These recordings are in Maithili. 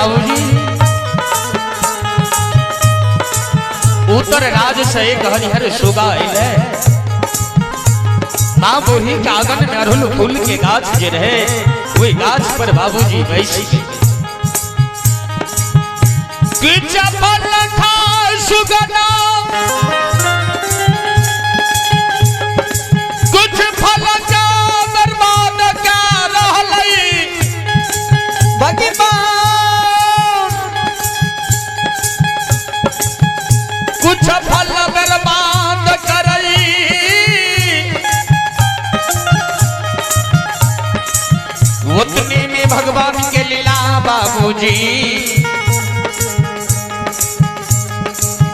बाबूजी उत्तर राज से एक हरिहर सुगा अइले। माँ बूढ़ी के आंगन में अड़हुल फूल के गाछ जे रहे वही गाछ पर बाबूजी बैस सुगना कुछ फल का बर्बाद का रहलई भगवान कुछ फल बर्बाद करई उतनी में भगवान के लीला बाबूजी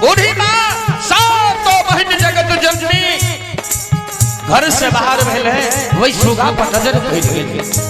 बूढ़ी माँ सातों बहन जगत जननी घर से बाहर भेल है वही सुगा पर नजर पड़ गेल।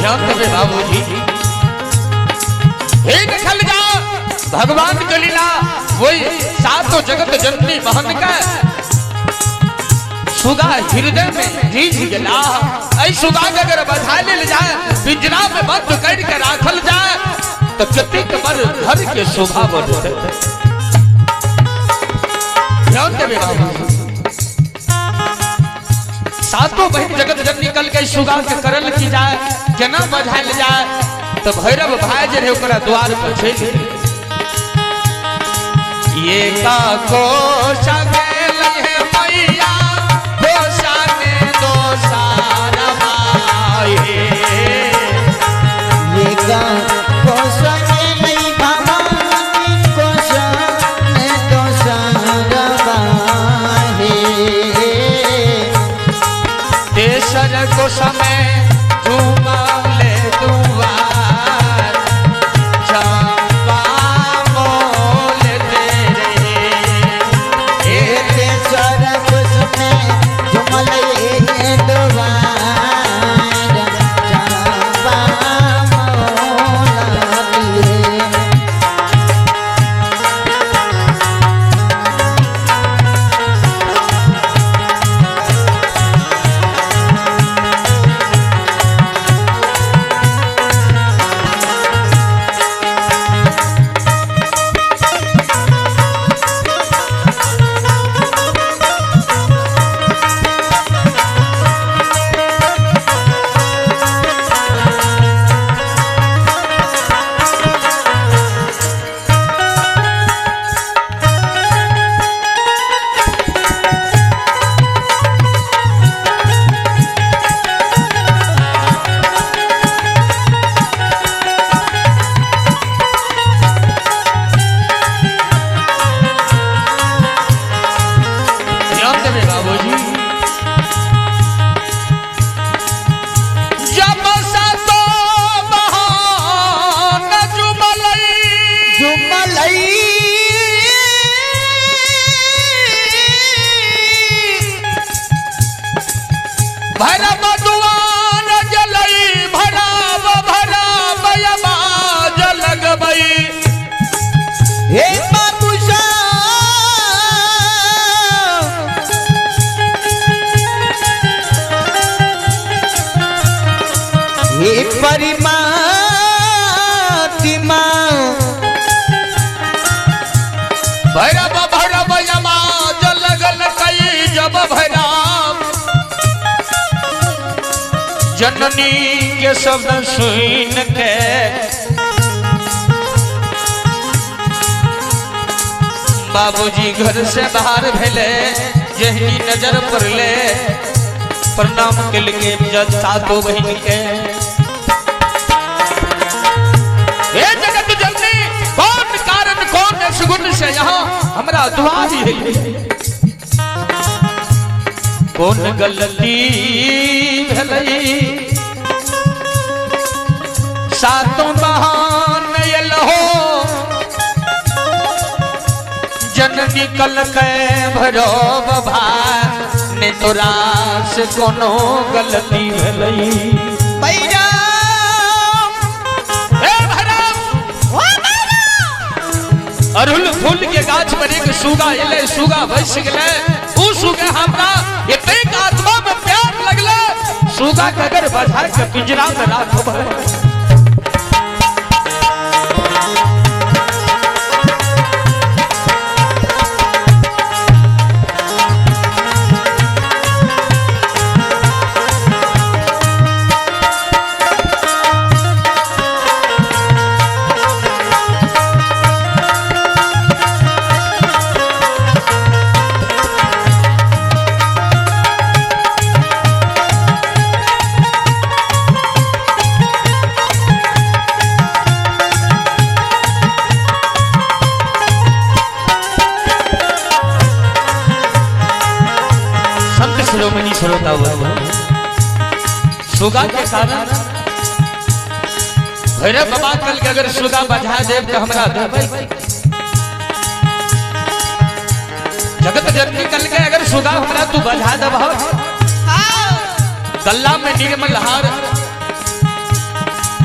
ध्यान देवे बाबूजी हे देखल जा भगवान के लीला वही सातों जगत जननी बहन का सुगा हृदय में रीझ गेला। ऐ सुगा के अगर बधा लेल जाए पिंजरा में बंद कर के राखल जाए तो कतेक बर घर के शोभा बढ़ते। ध्यान देवे बाबूजी सातों बहन जगत जननी कल के सुगा के करल की जाए केना बझायल जाए तो भैरव भाई जे रहे ओकरा द्वार पर चलि गेल। ये का कोशा गेल है मैया दोसा ने दोसार भाई ये का कोशा गेल भवानी कोशा ने दोसार भाई तेसर को समय झूमले दुआर चंपा मोल तेरे तेसर को समय झूमले दुआर चंपा मोल तेरे। ध्यान देवे बाबूजी जब सातो बहान जुमलई झुमलई भैरव दुआर जलई भराव भराव आवाज लगबई हे बाबूशा हे परिमातिमा भैरव भैरव आवाज लगल कई जब भैरव जननी के शब्द सुन के बाबूजी घर से बाहर भेले जहनी नजर पड़ले प्रणाम केलके जज सातो बहिन के। हे जगत जननी से यहाँ हमरा दुआरी है। कौन गलती भेलै सातों बहान एलहो जननी कलकै भैरव भाई ने तोरा से कोनो गलती भेलै। अड़हुल फूल के गाछ पर एक सुगा एलै, सुगा बैस गेलै। उ सुगा हमरा एतेक आत्मा में प्यार लगलै, सुगा के अगर बजा के पिंजरा में राखबै। शिरोमणि श्रोता सुगा के कारण भैरव बाबा कल के अगर सुगा बजा देव तो हमरा देबै। जगत जननी कल के अगर सुगा हमरा तू बजा देबह, गल्ला में निर्मल हार।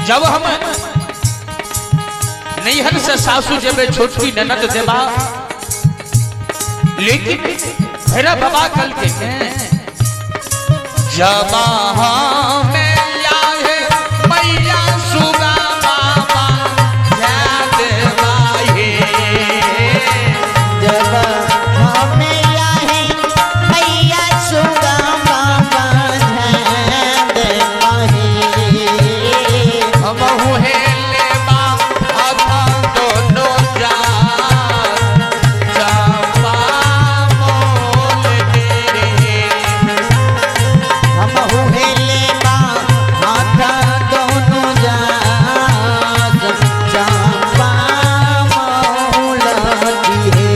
जब हम नैहर से सासू जेबे छोटकी ननद देबा, लेकिन भैरव बाबा कल के जब में है मैया सुगा बाबा जब हमें है मैया सुगा बाबा हम हुए लेबा दोनों जा चंपा मोल तेरे हम हुए लेबा हाथ दोनों जा चंपा मोल तेरे।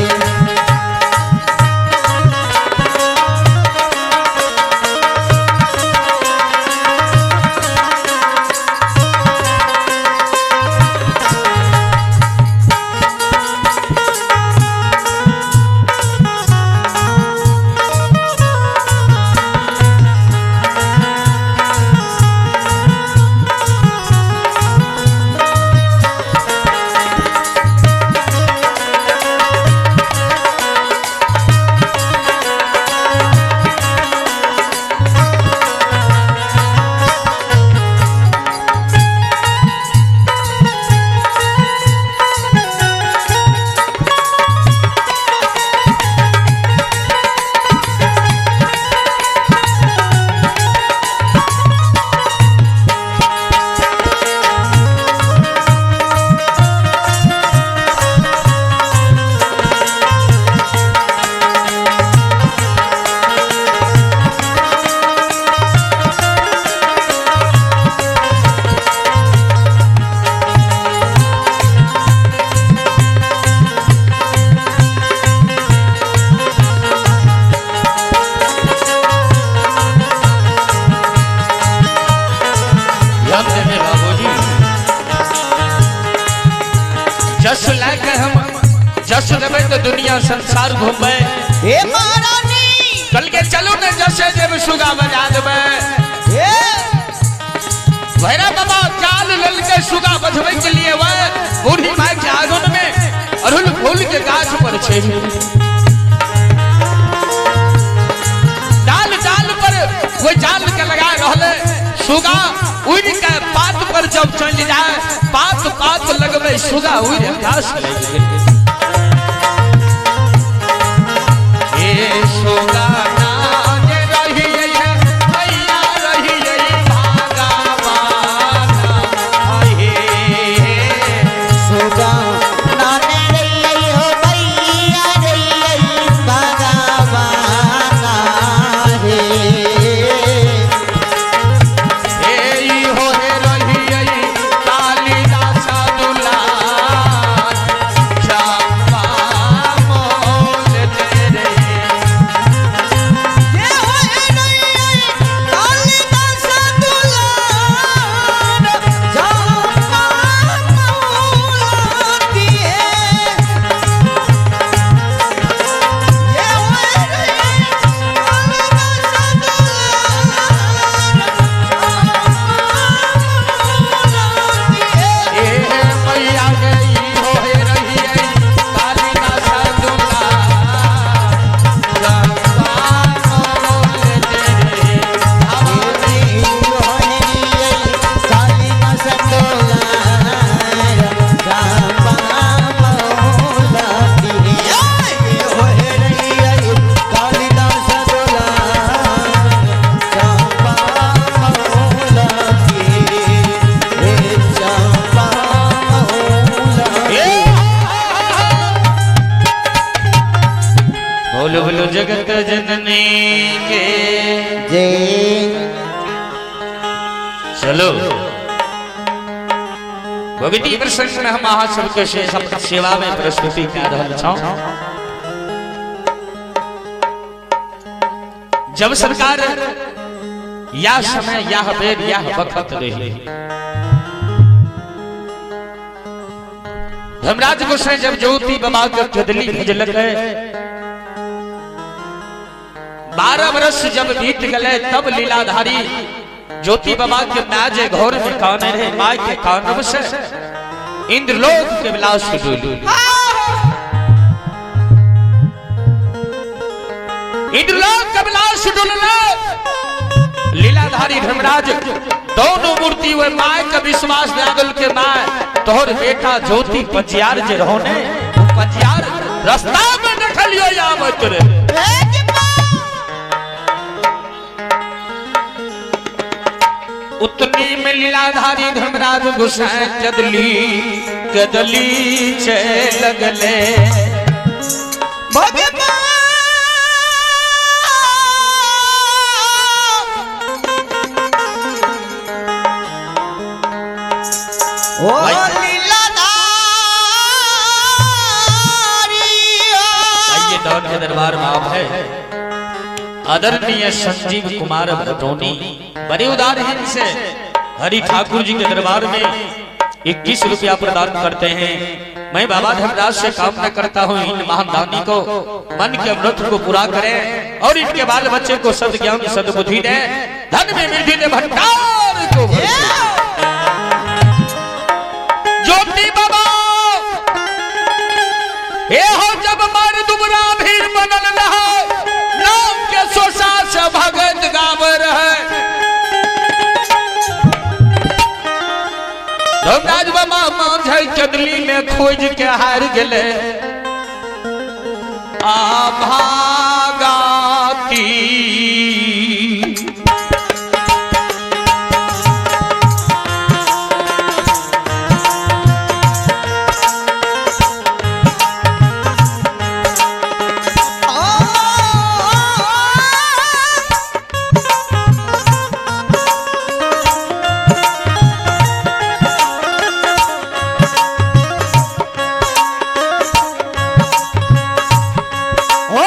जस लेके हम जस देबै तो दुनिया संसार घूमबै। हे महारानी चल के चलू ने जसे देव सुगा बजा देबै। हे भैरव बाबा चाल ललके सुगा बजबै के लिए वह बूढ़ी माय के आंगन में अड़हुल फूल के गाछ पर छै। डाल डाल पर वो जाल के लगा रहले सुगा उड़ के पात पर जब चल जाए पात पात लगबे सुगा उड़ आकाश लग गेल। ए सुगा नाज रही है मैया रही है भागवाना हे सुगा नाने रही हो मैया रही भगवाना हे। हो हे रही कालिदास दुलार। बोलो बोलो जगत जननी के जय। चलो भगती प्रसंग में हम अहाँ सबके सेवा में प्रस्तुति कर रहल छौं। जब सरकार या समय या बेर या वक्त रही, धर्मराज गोसाई जब ज्योति बाबा के चदली भेजलक, 12 वर्ष जब बीत गए तब लीलाधारी ज्योति बाबा के माय जे घर में काने रहे, my के कानब से इंद्रलोक के विलास डोली, इंद्रलोक के विलास डोलले। लीलाधारी धर्मराज दोनों मूर्ति वे my के विश्वास लागल के my तोहर बेटा ज्योति पजियार जे रहो ने पजियार रास्ता में देखलियो आबत रे। उतनी में लीलाधारी धर्मराज गुसाई चदली कदली चे लगले। ओ लीलाधारी आइए डॉन के दरबार में आप है आदरणीय संजीव कुमार भटोनी बड़े उदार हिंद से हरि ठाकुर जी के दरबार में 21 रुपया प्रदान करते हैं। मैं बाबा धर्मराज से कामना करता हूँ इन महान दानी को मन के अमृत को पूरा करें और इनके बाल बच्चे को सदज्ञान सद्बुद्धि दे, धन में वृद्धि दे, भंडार को ज्योति बाबा ये हो जब मार दुबरा भीड़ बनल रहा, नाम के सोसा से भगत गावर है। धर्मराज बाबा मांझे चदली में खोज के हार गए। आभागाती ओ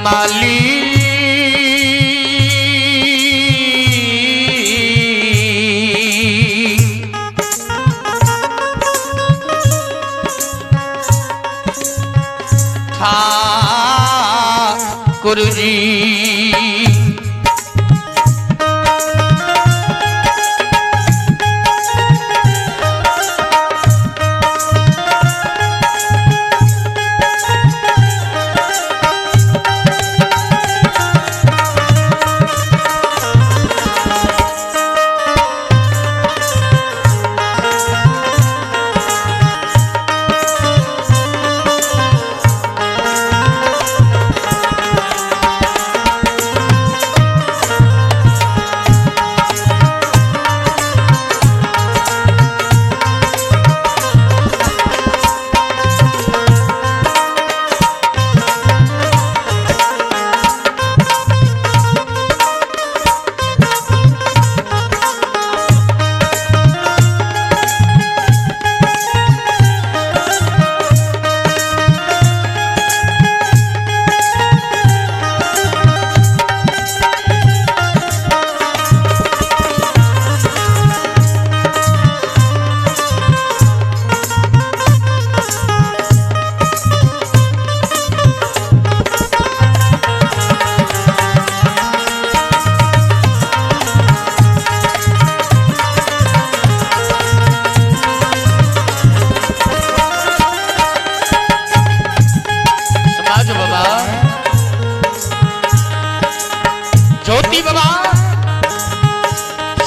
माली ठाकुर जी। समाज बाबा, ज्योति बाबा,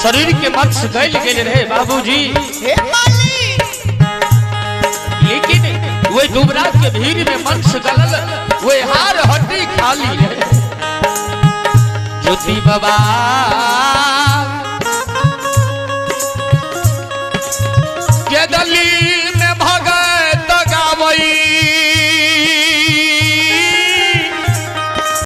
शरीर के मत्स गल गेल रहे बाबूजी, हे माली लेकिन वे दुबरा के भीड़ में मंस गलल, वे हार हड्डी खाली रहे। ज्योति बाबा